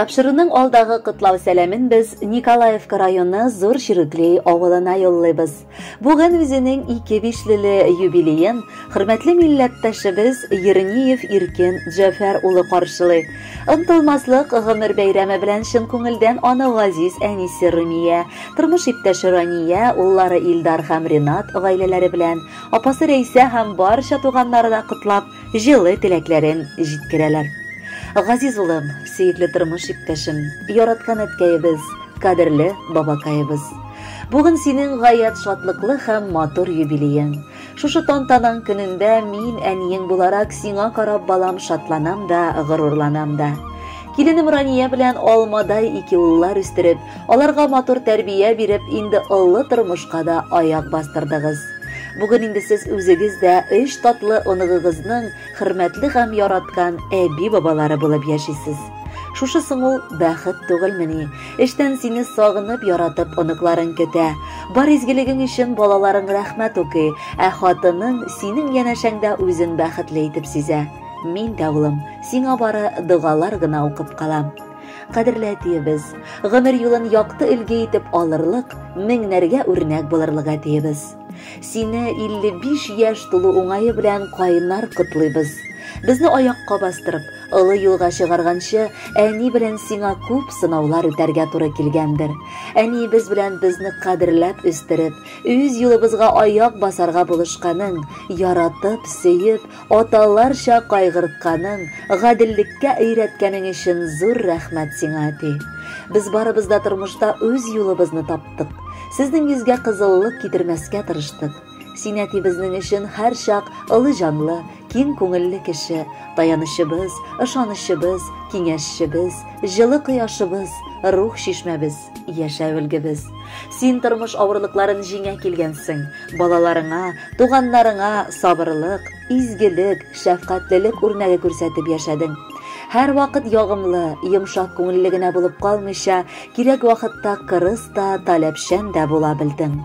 Тапшыруның алдагы котлау сәламен без Николаевка районы Зур Чиреклей авылына юллыйбыз. Бүген үзенең ике бишлеле юбилеен хөрмәтле милләттәшебез Ерниев Иркен Җәфәр улы каршылый. Онтылмаслык гомер бәйрәме белән чын күңелдән аны газиз әнисе Румия, тормыш иптәше Рания, уллары Илдар һәм Ренат гаиләләре белән, апасы Рәйсә һәм барча туганнары да котлап, җылы теләкләрен җиткерәләр. Газиз улым, сөекле тормыш иптәшем, яраткан әткәебез, кадерле бабакаебыз. Бүген синең гаять шатлыклы һәм матур юбилеең. Шушы тантанаң көнендә мин әниең буларак сиңа карап балам шатланам да, горурланам да. Киленем Рания белән алмадай ике уллар үстереп, аларга матур тәрбия биреп, инде олы тормышка да аяк бастырдыгыз. Бүген инде сез үзегез дә өч татлы оныгыгызның хөрмәтле һәм яраткан әби-бабалары булып яшисез. Шушы соң ул бәхет түгелмени? Эштән сине сагынып, яратып оныкларың көтә. Бар изгелегең өчен балаларың рәхмәт укый, ә хатының синең янәшәңдә үзен бәхетле итеп сизә. Мин дә, улым, сиңа бары догалар гына укып калам. Кадерле әтиебез, гомер юлын якты өлге итеп алырлык, меңнәргә үрнәк булырлык әтиебез. Сине 55 яшь тулу уңае белән кайнар котлыйбыз. Безне аякка бастырып, олы юлга чыгарганчы, әни белән сиңа күп сынаулар үтәргә туры килгәндер. Әниебез белән безне кадерләп үстереп, үз юлыбызга аяк басарга булышканың, яратып, сөеп, аталарча кайгыртканың, гаделлеккә өйрәткәнең өчен зур рәхмәт сиңа, әти. Без барыбыз да тормышта үз юлыбызны таптык. Сезнең йөзгә кызыллык китермәскә тырыштык. Син, әти, безнең өчен һәрчак олы җанлы, киң күңелле кеше, таянычыбыз, ышанычыбыз, киңәшчебез, җылы кояшыбыз, рух чишмәбез, яшәү өлгебез. Син тормыш авырлыкларын җиңә килгәнсең. Балаларыңа, туганнарыңа сабырлык, изгелек, шәфкатьлелек үрнәге күрсәтеп яшәдең. Һәрвакыт ягымлы, йомшак күңелле генә булып калмыйча, кирәк вакытта кырыс та, таләпчән дә була белдең.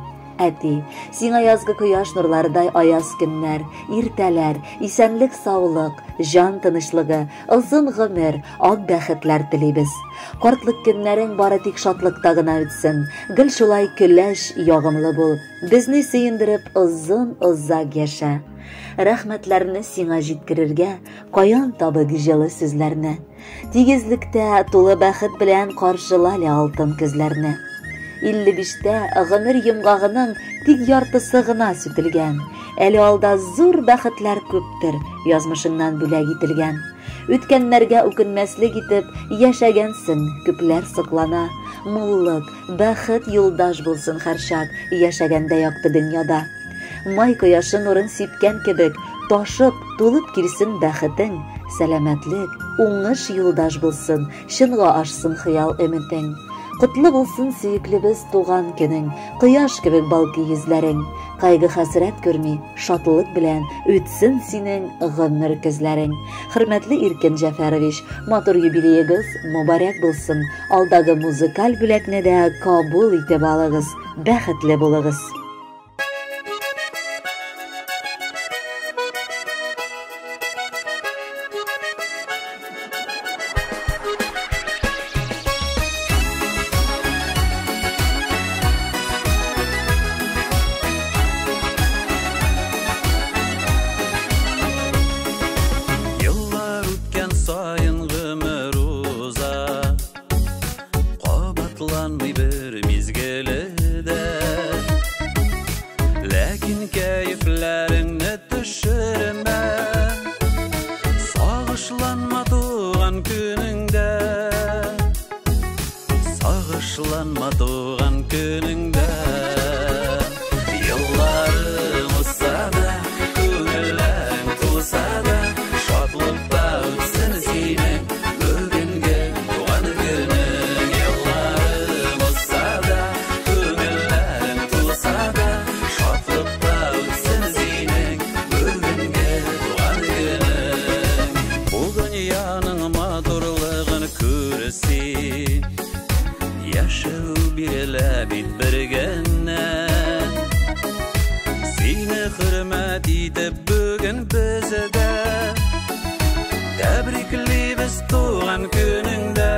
Әти, сиңа язгы кояш нурларыдай аяз көннәр, иртәләр, исәнлек-саулык, җан тынычлыгы, озын гомер, ак бәхетләр телибез. Картлык көннәрең бары тик шатлыкта гына үтсен. Гел шулай көләч, ягымлы бул. Безне сөендереп озын-озак яшә. Рәхмәтләрне сиңа җиткерергә каян табыйк җылы сүзләрне? Тигезлектә тулы бәхет белән каршыла әле алтын көзләрне. 55-тә гомер йомгагының тик яртысы гына сүтелгән. Әле алда зур бәхетләр күптер, язмышыңнан бүләк ителгән. Үткәннәргә үкенмәслек итеп яшәгәнсең, күпләр соклана. Муллык, бәхет юлдаш булсын һәрчак яшәгәндә якты дөньяда. Май кояшы нурын сипкән кебек, ташып, тулып килсен бәхетең, сәламәтлек, уңыш юлдаш булсын, чынга ашсын хыял өметең. Котлы булсын сөеклебез туган көнең, кояш кебек балкый йөзләрең. Кайгы хәсрәт күрми, шатлык белән үтсен синең гомер көзләрең. Хөрмәтле Иркен Җәфәрович, матур юбилеегыз мөбарәк булсын. Алдагы музыкаль бүләкне дә кабул итеп алыгыз. Бәхетле булыгыз. Еллар үткән саен гомер уза, кабатланмый бер мизгеле дә. Ләкин кәефләреңне төшермә, сагышланма туган көнеңдә, сагышланма туган көнеңдә. Елларың узса да, күңелләрең тулса да, шатлыкта үтсен синең бүгенге туган көнең. Елларың узса да, күңелләрең тулса да, шатлыкта үтсен синең бүгенге туган көнең. Бу дөньяның матурлыгын күр син, яшәү бирелә бит бер генә. Сине хөрмәт итеп бүген без дә тәбриклибез туган көнеңдә.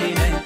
Әнинең.